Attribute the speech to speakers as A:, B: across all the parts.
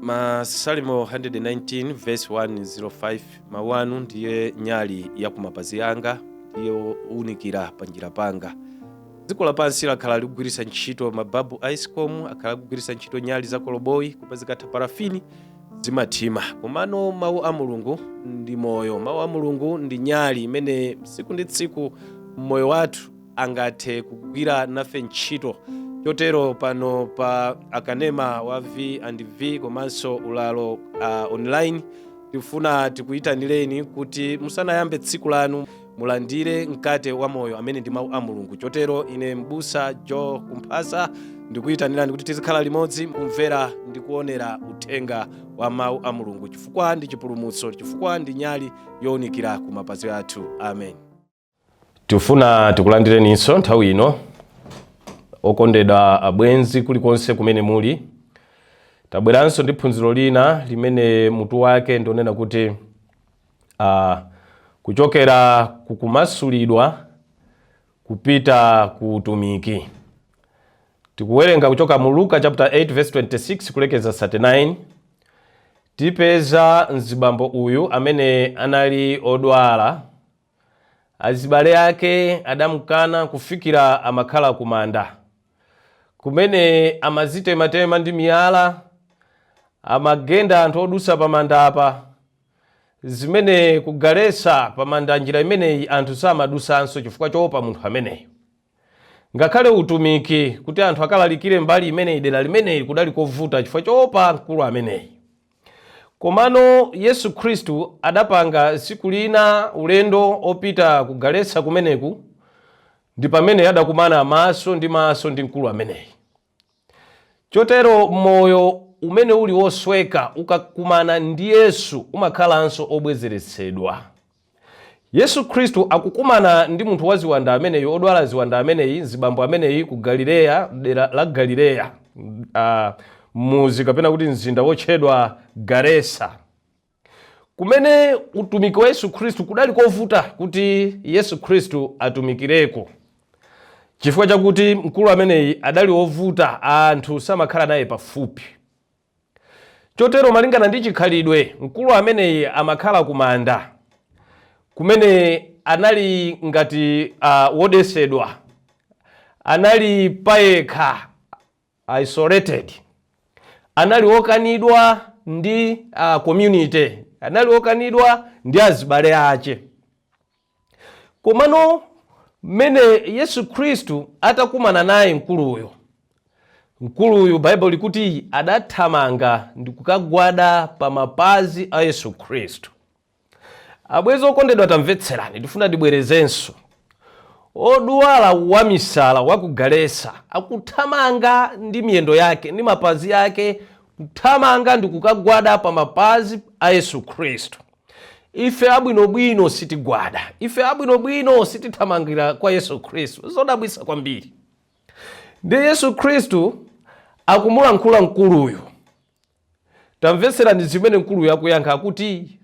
A: Masalimo 119 verse 105, mawu anu ndiye nyali ya kumapazi anga, ndiye unikira panjira panga. Dziko lapansi lakhala likugwiritsa ntchito mababu a escom, akhala akugwiritsa ntchito nyali za koloboyi, koma zikatha parafini zimathima. Komano mawu a Mulungu ndi moyo, mawu a Mulungu ndi nyali imene tsiku ndi tsiku mmoyo wathu angathe kugwira nafe ntchito. Chotero pano pa akanema wa V and V komanso ulalo online, tifuna tikuyitanireni kuti musanayambe tsiku lanu mulandire mkate wa moyo amene ndi mawu a Mulungu. Chotero ine mbusa Joe Kumphasa ndikuyitanirani kuti tizikhala limodzi kumvera ndi kuonera uthenga wa mawu a Mulungu, chifukwa ndi chipulumutso, chifukwa ndi nyali yowunikira ku mapazi athu. Amen. Tifuna tikulandireninso nthawi ino, okondedwa abwenzi kulikonse kumene muli. Tabweranso ndi phunziro lina limene mutu wake ndionena kuti kuchokera kukumasulidwa kupita ku utumiki. Tikuwerenga kuchoka mu Luka chapter 8 verse 26 kulekeza 39. Tipeza mzibambo uyu amene anali odwala, azibale ake adamukana kufikira amakhala kumanda kumene amazitematema ndi miyala, amagenda anthu odusa pamanda apa, zimene kugalesa pamanda njira imeneyi anthu samadusanso chifukwa choopa munthu ameneyo. Ngakhale utumiki kuti anthu akalalikire mbali imeneyi, dera limeneyi, kudali kovuta chifukwa choopa mkulu ameneyi. Komano Yesu Khristu adapanga tsiku lina ulendo opita kugalesa kumeneku, ndi pamene adakumana maso ndi maso ndi mkulu ameneyi. Chotero moyo umene uli wosweka ukakumana ndi Yesu umakhalanso obwezeretsedwa. Yesu Khristu akukumana ndi munthu wa ziwanda ameneyi, odwala ziwanda ameneyi, mzibambo ameneyi ku Galileya, dera la Galileya, muzi kapena kuti mzinda wotchedwa Garesa, kumene utumiki wa Yesu Khristu kudali kovuta kuti Yesu Khristu atumikireko, chifukwa chakuti mkulu ameneyi adali wovuta, anthu samakhala naye pafupi. Chotero malingana ndi chikhalidwe, mkulu ameneyi amakhala kumanda kumene anali ngati wodesedwa, anali payekha, isolated, anali wokanidwa ndi community, anali wokanidwa ndi azibale ache. Komano mmene Yesu Khristu atakumana naye mkuluyo, mkuluyu Baibulo likuti adathamanga ndi kukagwada pa mapazi a Yesu Khristu. Abwenzi okondedwa, tamvetserani, ndifuna ndibwerezenso. Odwala wamisala wa ku Galesa akuthamanga ndi miyendo yake ndi mapazi yake, kuthamanga ndi kukagwada pa mapazi a Yesu Khristu. Ife abwinobwino sitigwada, ife abwinobwino sitithamangira kwa Yesu Khristu. Zodabwitsa kwambiri. Ndi Yesu Khristu akumulankhula mkuluyu. Tamvetserani zimene mkuluyu akuyankha, akuti,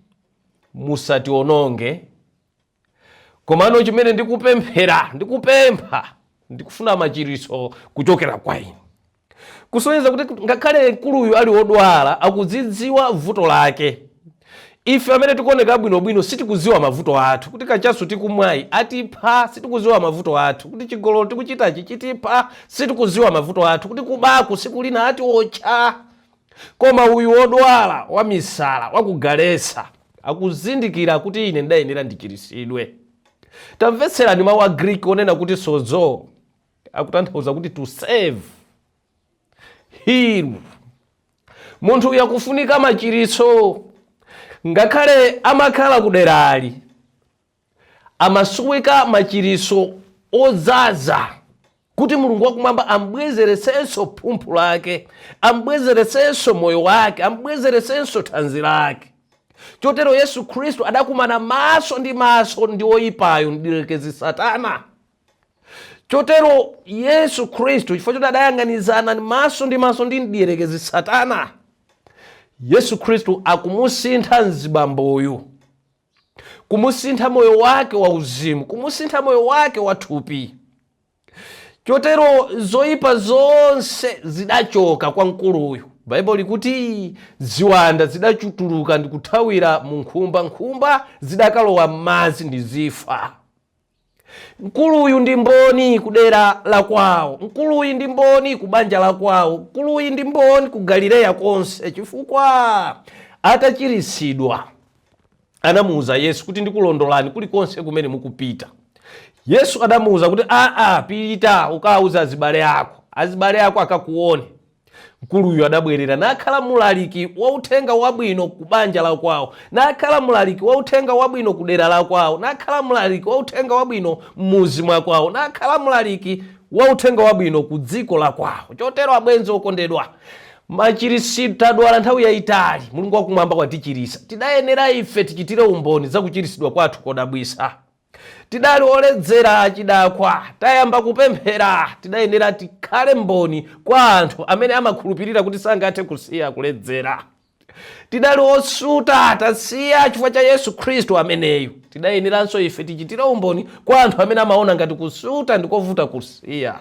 A: "Musationonge, komano chimene ndikupemphera, ndikupempha, ndikufuna machiritso kuchokera kwa inu." Kusonyeza kuti ngakhale mkuluyu ali wodwala, akudzidziwa vuto lake. Ife amene tikuoneka bwinobwino sitikudziwa mavuto athu, kuti kachasu tikumwayi atipha, sitikudziwa mavuto athu, kuti chigololo tikuchitachi chitipha, sitikudziwa mavuto athu, kuti kubaku siku lina atiotcha. Koma uyu wodwala wamisala wakugalesa akuzindikira kuti ine ndayenera ndichiritsidwe. Tamvetserani mawu a Greek onena kuti sozo, akutanthauza kuti to save, heal. Munthu uyu akufunika machiritso. Ngakhale amakhala kuderali, amasoweka machiritso odzaza kuti Mulungu wakumwamba ambwezeretsenso phumphu lake, ambwezeretsenso moyo wake, ambwezeretsenso thanzi lake. Chotero Yesu Khristu adakumana maso ndi maso ndi woyipayo, mdierekezi Satana. Chotero Yesu Khristu, chifukwa choti adayang'anizana maso ndi maso ndi mdierekezi Satana, Yesu Khristu akumusintha mzibamboyu, kumusintha moyo wake wa uzimu, kumusintha moyo wake wa thupi. Chotero zoyipa zonse zidachoka kwa mkuluyu. Baibulo likuti ziwanda zidachutuluka ndi kuthawira mu nkhumba, nkhumba zidakalowa m'madzi ndi zifa. Mkuluyu ndi mboni kudera la kwawo, mkuluyu ndi mboni ku banja la kwawo, mkuluyu ndi mboni ku Galileya konse, chifukwa atachiritsidwa anamuwuza Yesu kuti ndikulondolani kulikonse kumene mukupita. Yesu adamuwuza kuti aa, pita ukawuza azibale ako, azibale ako akakuone. Mkuluyu adabwerera nakhala mulaliki wa uthenga wabwino ku banja la kwawo, nakhala mulaliki wa uthenga wabwino ku dera la kwawo, nakhala mulaliki wa uthenga wabwino m'muzi mwa kwawo, nakhala mulaliki wa uthenga wabwino ku dziko la kwawo. Chotero abwenzi okondedwa, machirisidwe, tadwala nthawi yayitali, Mulungu wakumwamba watichirisa. Tidayenera ife tichitire umboni za kuchirisidwa kwathu kodabwisa. Tidali oledzera, achidakwa, tayamba kupemphera, tidayenera tikhale mboni kwa anthu amene amakhulupirira kuti sangathe kusiya kuledzera. Tidali osuta, tasiya chifukwa cha Yesu Khristu ameneyu. Tidayeneranso ife tichitire umboni kwa anthu amene amaona ngati kusuta ndikovuta kusiya.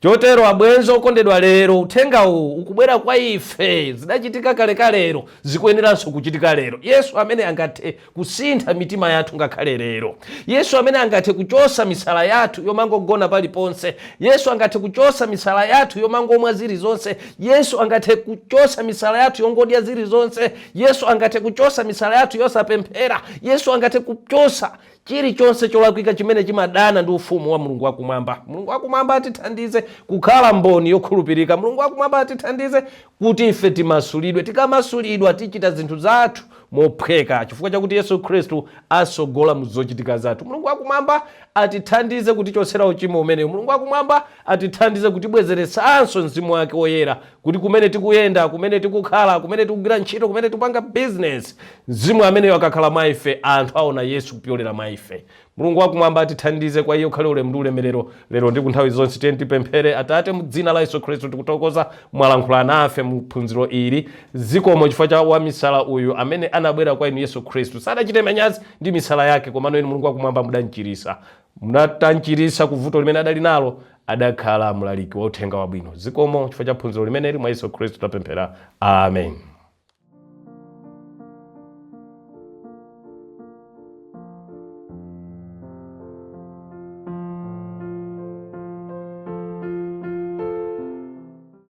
A: Chotero abwenzi okondedwa, lero uthenga uwu ukubwera kwa ife. Zidachitika kalekalero, zikuyeneranso kuchitika lero. Yesu amene angathe kusintha mitima yathu ngakhale lero, Yesu amene angathe kuchosa misala yathu yomangogona paliponse, Yesu angathe kuchosa misala yathu yomangomwa zilizonse, Yesu angathe kuchosa misala yathu yongodya zilizonse, Yesu angathe kuchosa misala yathu yosapemphera, Yesu angathe kuchosa chilichonse cholakwika chimene chimadana ndi ufumu wa Mulungu wakumwamba. Mulungu wakumwamba atithandize kukhala mboni yokhulupirika. Mulungu wakumwamba atithandize kuti ife timasulidwe. Tikamasulidwa tichita zinthu zathu mophweka chifukwa chakuti Yesu Khristu asogola mu zochitika zathu. Mulungu wakumwamba atithandize kutichotsera uchimo umenewu. Mulungu wakumwamba atithandize kutibwezeretsanso mzimu wake woyera, kuti kumene tikuyenda, kumene tikukhala, kumene tikugwira ntchito, kumene tikupanga business, mzimu ameneyo akakhala mwa ife, anthu aona Yesu kupyolera mwa ife. Mulungu wakumwamba atithandize. Kwa iye ukhale ulemu ndi ulemerero lero ndi kunthawi zonse. Tiye tipemphere. Atate, mu dzina la Yesu Khristu tikuthokoza, mwalankhula nafe mu phunziro ili. Zikomo chifukwa cha wamisala uyu amene anabwera kwa inu Yesu Khristu. Sadachite manyazi ndi misala yake, komano inu Mulungu wakumwamba mudamchirisa. Munatamchirisa ku vuto limene adali nalo, adakhala mlaliki wa uthenga wabwino. Zikomo chifukwa cha phunziro limeneli. Mwa Yesu Khristu tapemphera, amen.